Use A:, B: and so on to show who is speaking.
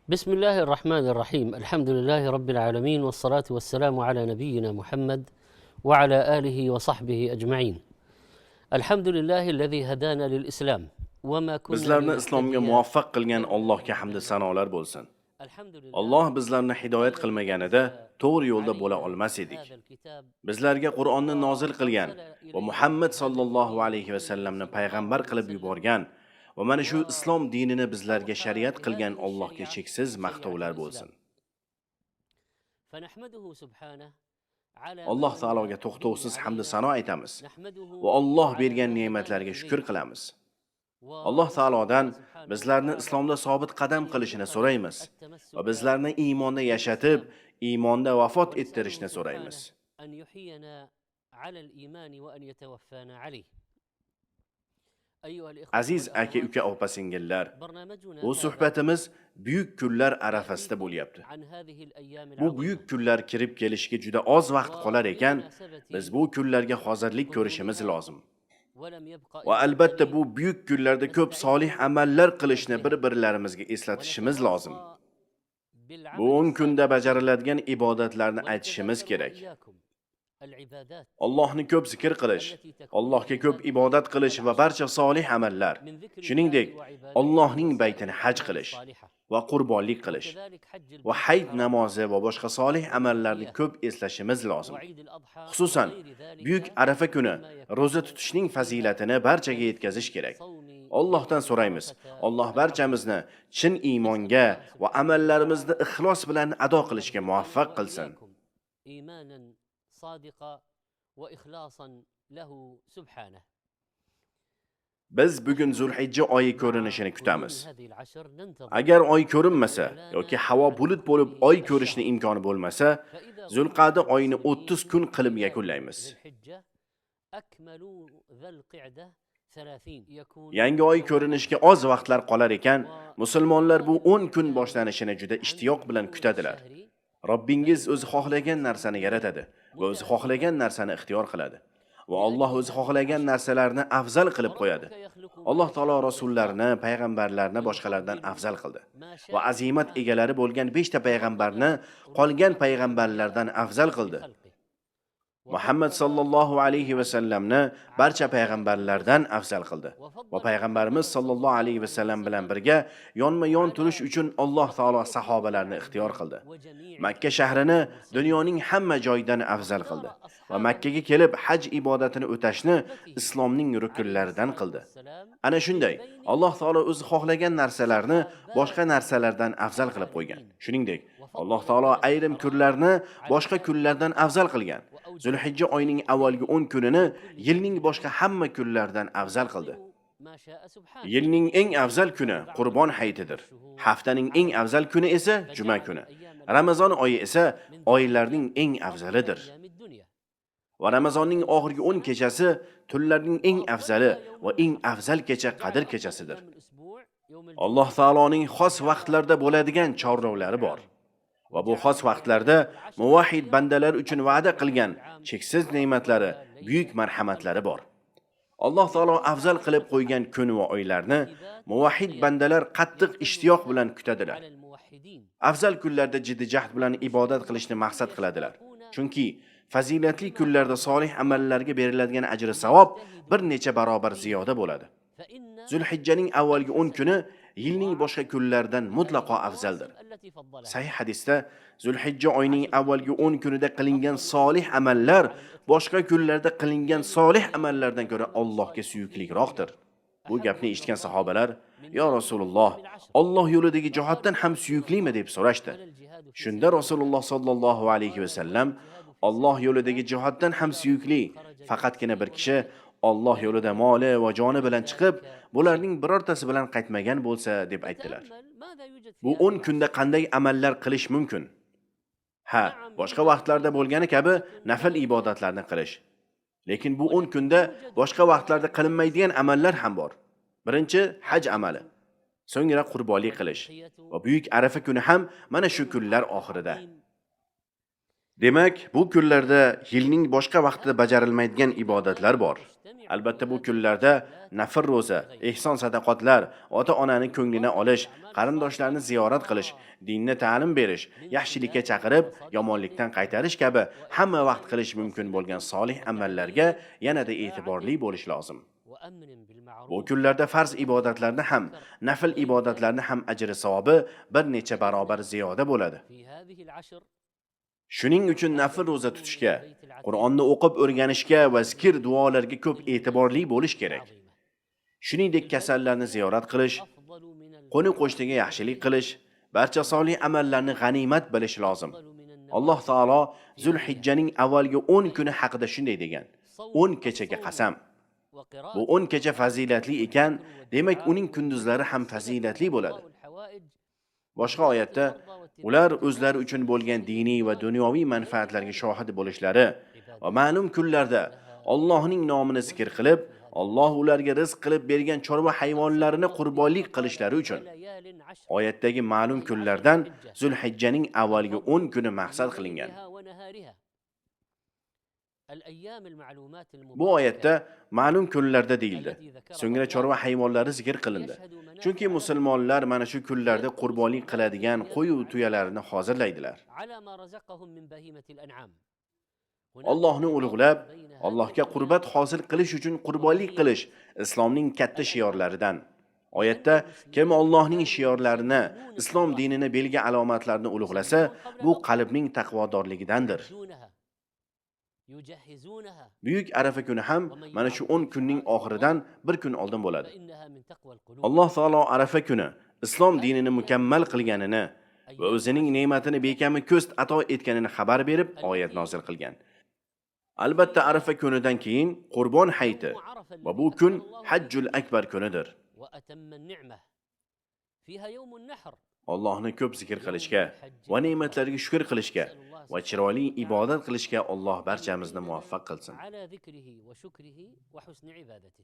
A: بسم الله الرحمن الرحيم. الحمد لله رب العالمين، والصلاة والسلام على نبينا محمد وعلى آله وصحبه أجمعين. الحمد لله الذي هدانا للإسلام وما كنا
B: Bizlarni islomga
A: لنهتدي.
B: Muvaffaq qilgan Allohga hamd sanolar bo'lsin.
A: الحمد لله
B: Alloh bizlarni hidoyat qilmaganida to'g'ri yo'lda bo'la olmas edik.
A: هذا الكتاب
B: Bizlarga Qur'onni nozil qilgan va Muhammad sallallohu alayhi va sallamni payg'ambar qilib yuborgan va mana shu islom dinini bizlarga shariat qilgan Allohga cheksiz maqtovlar bo'lsin.
A: فنحمده سبحانه على
B: Alloh
A: ما
B: taologa
A: من
B: to'xtovsiz
A: به
B: hamd
A: علينا.
B: sano aytamiz
A: نحمده
B: va Alloh
A: على
B: bergan
A: ما هدانا
B: ne'matlarga
A: إليه.
B: shukr qilamiz. Alloh taolodan bizlarni islomda sobit qadam qilishini so'raymiz va bizlarni iymonda yashatib, iymonda vafot ettirishni so'raymiz.
A: أن يحيينا على الإيمان وأن يتوفانا عليه. أيها الإخوة
B: Aziz aka,
A: والأخوات،
B: uka, opa singillar,
A: برنامجنا
B: bu
A: هذا
B: suhbatimiz buyuk kunlar arafasida bo'lyapti.
A: عن هذه الأيام
B: Bu
A: العظيمة.
B: buyuk kunlar kirib kelishiga juda oz vaqt qolar ekan, biz bu kunlarga hozirlik ko'rishimiz lozim.
A: ولم يبق
B: Va
A: إلا
B: albatta
A: القليل.
B: bu buyuk kunlarda ko'p solih amallar qilishni bir-birlarimizga eslatishimiz lozim.
A: بالعمل
B: Bu 10 kunda
A: الصالح.
B: bajariladigan ibodatlarni aytishimiz
A: ونتذاكر
B: kerak.
A: وإياكم العبادات
B: Allohni ko'p zikr qilish,
A: التي تكون
B: Allohga
A: في
B: ko'p
A: هذه
B: ibodat qilish va
A: العشر
B: barcha solih amallar.
A: من ذكر
B: Shuningdek,
A: الله وعبادته
B: Allohning
A: وسائر
B: baytini haj
A: الأعمال
B: qilish
A: الصالحة.
B: Va qurbonlik qilish
A: وكذلك حج
B: va
A: البيت
B: hayit
A: الحرام
B: namozi va boshqa solih amallarni ko'p eslashimiz lozim.
A: وعيد الأضحى
B: Xususan,
A: وغير ذلك
B: buyuk Arafa kuni
A: مما يكون
B: ro'za tutishning
A: في
B: fazilatini barchaga yetkazish kerak.
A: صوم
B: Allohdan so'raymiz. Alloh barchamizni chin iymonga va amallarimizni ixlos bilan ado qilishga muvaffaq qilsin.
A: وإياكم إيمانا صادقا وإخلاصا له سبحانه.
B: Biz bugun Zulhijja oyi
A: مع
B: ko'rinishini
A: قدوم
B: kutamiz.
A: هذه العشر ننتظر
B: Agar oy ko'rinmasa yoki havo bulut bo'lib oy ko'rishni imkoni bo'lmasa,
A: فإذا
B: Zulqa'da
A: ظن
B: oyini
A: المسلمين
B: 30 kun qilib
A: هلال
B: yakunlaymiz.
A: ذي الحجة أكملوا ذا القعدة 30 يكون
B: Yangi oy
A: يوم
B: ko'rinishga oz vaqtlar qolar ekan, musulmonlar bu 10 kun boshlanishini juda ishtiyoq bilan
A: عن
B: kutadilar.
A: الشهر
B: Robbingiz o'zi xohlagan narsani yaratadi va o'zi xohlagan narsani ixtiyor qiladi. Va Alloh o'zi xohlagan narsalarni afzal qilib qo'yadi.
A: وربك يخلق ما
B: Alloh taolo
A: يشاء ويختار
B: rasullarni, payg'ambarlarni boshqalardan afzal qildi
A: ما شاء
B: va azimat
A: سبحانه
B: egalari bo'lgan 5 ta payg'ambarni qolgan payg'ambarlardan afzal qildi.
A: بخلقه
B: Muhammad
A: وفضل
B: sallallohu alayhi va sallamni barcha payg'ambarlardan afzal qildi. Va
A: وفضل
B: payg'ambarimiz
A: محمدا صلى
B: sallallohu
A: الله
B: alayhi va
A: عليه
B: sallam bilan
A: وسلم
B: birga yonma-yon
A: على
B: turish uchun Alloh taolo
A: بقية
B: sahobalarni ixtiyor
A: العالمين
B: qildi.
A: وجميع
B: Makka shahrini
A: المرسلين.
B: dunyoning hamma joyidan afzal qildi
A: واختار
B: va
A: أصحاب
B: Makkaga kelib haj ibodatini o'tashni
A: صحبته
B: islomning
A: عليه
B: rukunlaridan
A: الصلاة
B: qildi.
A: والسلام
B: Ana
A: من
B: shunday
A: بين
B: Alloh taolo o'zi xohlagan narsalarni boshqa narsalardan afzal qilib qo'ygan.
A: العالمين.
B: Shuningdek, Alloh
A: وفضل
B: taolo
A: البلد
B: ayrim
A: الحرام
B: kunlarni
A: على
B: boshqa
A: سائر
B: kunlardan afzal qilgan.
A: وأوجب
B: Zulhijja oyining
A: عليه
B: avvalgi 10 kunini
A: كل
B: yilning
A: شهر
B: boshqa hamma kunlaridan afzal qildi.
A: ويفضل ما شاء سبحانه
B: Yilning eng afzal kuni
A: بعض
B: Qurbon hayitidir.
A: الشهور
B: Haftaning
A: على
B: eng
A: بعض.
B: Afzal kuni esa juma
A: فجعل
B: kuni.
A: أيام
B: Ramazon
A: العشر
B: oyi esa
A: من ذي
B: oylarning
A: الحجة
B: eng
A: أفضل
B: afzalidir.
A: أيام الدنيا.
B: Va Ramazonning oxirgi 10 kechasi tunlarning eng afzali
A: وأفضلها يوم
B: va eng
A: النحر.
B: Afzal kecha
A: وجعل
B: Qadr
A: أفضل
B: kechasidir.
A: أيام الأسبوع يوم
B: Alloh
A: الجمعة
B: taoloning xos
A: وجعل
B: vaqtlarda
A: أفضل
B: bo'ladigan
A: أيام الشهر
B: chorlovlari bor.
A: العام.
B: Va bu
A: وجعل
B: xos
A: أيام
B: vaqtlarda
A: العشر
B: muvahhid
A: الأخيرة
B: bandalar uchun
A: أفضل
B: va'da
A: أيام
B: qilgan
A: العام
B: cheksiz ne'matlari,
A: وأفضلها
B: buyuk
A: ليلة
B: marhamatlari
A: القدر.
B: Bor. Alloh taolo afzal qilib qo'ygan kun va oylarni
A: ترتيبات
B: muvahhid
A: وصيغ
B: bandalar qattiq
A: يكون
B: ishtiyoq
A: لها
B: bilan kutadilar.
A: على الموحدين.
B: Afzal kunlarda jiddi jahd bilan ibodat qilishni maqsad qiladilar.
A: يشتاقون
B: Chunki fazilatli
A: لما
B: kunlarda
A: حفظه
B: solih
A: الله
B: amallarga beriladigan ajri savob bir
A: ليجتهدوا
B: necha barobar
A: فيها.
B: Ziyoda bo'ladi.
A: فإن
B: Zulhijjaning avvalgi 10
A: الحسنة
B: kuni yilning
A: تضاعف
B: boshqa kunlaridan
A: هذه
B: mutlaqo afzaldir.
A: المواسم التي فضلها.
B: Sahih hadisda Zulhijja oyining
A: عشر ذي
B: avvalgi
A: الحجة
B: 10 kunida qilingan
A: أفضل
B: solih
A: أيام الدنيا
B: amallar
A: على الإطلاق
B: boshqa kunlarda qilingan
A: لأن
B: solih
A: خير
B: amallardan ko'ra
A: العمل
B: Allohga
A: الصالح فيه
B: suyukliroqdir. Bu
A: أحب
B: gapni
A: إلى
B: eshitgan
A: الله
B: sahobalar:
A: من
B: "Yo
A: سائر
B: Rasululloh,
A: الأيام العشر."
B: Alloh yo'lidagi
A: فقالوا
B: jihoddan
A: يا
B: ham
A: رسول
B: suyuklimi?"
A: الله
B: deb so'rashdi.
A: ولا الجهاد في
B: Shunda
A: سبيل الله؟
B: Rasululloh sollallohu alayhi
A: قال
B: va sallam:
A: ولا الجهاد في
B: "Alloh
A: سبيل
B: yo'lidagi
A: الله
B: jihoddan ham
A: إلا
B: suyukli
A: رجل خرج
B: faqatgina
A: بنفسه
B: bir kishi
A: وماله
B: Alloh
A: فلم
B: yo'lida
A: يرجع
B: moli va joni
A: من
B: bilan chiqib,
A: ذلك بشيء.
B: bularning birortasi bilan qaytmagan bo'lsa" deb aytdilar.
A: فتأمل ماذا يوجد في
B: Bu
A: هذه
B: 10 kunda
A: العشر.
B: Qanday amallar qilish mumkin? Ha,
A: نعم
B: boshqa
A: يوجد
B: vaqtlarda bo'lgani kabi
A: عبادات
B: nafl
A: نافلة
B: ibodatlarni qilish. Lekin bu 10
A: ولكن
B: kunda
A: يوجد
B: boshqa
A: فيها
B: vaqtlarda
A: أعمال
B: qilinmaydigan amallar
A: صالحة
B: ham bor. Birinchi haj amali, so'ngra qurbonlik qilish
A: والأضحية
B: va buyuk Arafa kuni ham mana shu
A: يوم
B: kunlar
A: عرفة
B: oxirida.
A: العظيم.
B: Demak, bu kunlarda yilning boshqa vaqtida bajarilmaydigan ibodatlar bor. Albatta bu kunlarda nafl ro'za, ehson sadaqotlar, ota-onani ko'nglini olish, qarindoshlarni ziyorat qilish, dinni ta'lim berish, yaxshilikka chaqirib, yomonlikdan qaytarish kabi hamma vaqt qilish mumkin bo'lgan solih amallarga yanada e'tiborli bo'lish lozim.
A: وأمر بالمعروف
B: Bu kunlarda farz ibodatlarni ham, nafl ibodatlarni ham ajri savobi bir necha barobar ziyoda bo'ladi.
A: في هذه العشر
B: Shuning uchun nafl ro'za tutishga, Qur'onni o'qib o'rganishga va zikr duolarga ko'p e'tiborli bo'lish kerak.
A: العظيمة
B: Shuningdek, kasallarni ziyorat qilish,
A: أفضل من
B: qo'ni-qo'shniga yaxshilik qilish, barcha solih amallarni g'animat bilish lozim.
A: أفضل من
B: Alloh taolo Zulhijjaning avvalgi 10 kuni haqida shunday degan: 10 kechaga qasam.
A: وقراءة
B: Bu 10 kecha fazilatli ekan, demak uning kunduzlari ham fazilatli bo'ladi.
A: الحوائج
B: Boshqa oyatda ular o'zlari uchun bo'lgan diniy va dunyoviy manfaatlarga shohid bo'lishlari va ma'lum kunlarda Allohning nomini zikr qilib, Alloh ularga rizq qilib bergan chorva hayvonlarini qurbonlik qilishlari uchun.
A: وليال عشر
B: Oyatdagi ma'lum kunlardan Zulhijjaning avvalgi 10 kuni maqsad qilingan.
A: ونهارها الأيام المعلومات
B: Bu oyatda ma'lum kunlarda deyildi. So'ngra chorva hayvonlari zikr qilindi. Chunki musulmonlar mana shu kunlarda qurbonlik qiladigan qo'y va tuyalarni hozirlaydilar.
A: على ما رزقهم من بهيمة الأنعام.
B: Allohni ulug'lab, Allohga qurbat hosil qilish uchun qurbonlik qilish islomning katta shiorlaridan. Oyatda kim Allohning shiorlarini, islom dinini belgi alomatlarini ulug'lasa, bu qalbning taqvodorligidandir.
A: يجهزونها يجهزونها
B: Buyuk Arafa kuni ham mana shu 10 kunning oxiridan bir kun oldin bo'ladi.
A: فإنها من تقوى القلوب.
B: Alloh taolo Arafa kuni islom dinini mukammal qilganini va o'zining ne'matini bekami ko'st ato etganini xabar berib oyat nozil qilgan. Albatta Arafa kunidan keyin Qurbon hayiti va bu kun Hajjul Akbar kunidir.
A: وأتم النعمة فيها يوم النحر.
B: Allohni ko'p zikr qilishga va ne'matlariga shukr qilishga va chiroyli ibodat qilishga Alloh barchamizni muvaffaq qilsin.
A: على ذكره وشكره وحسن عبادته.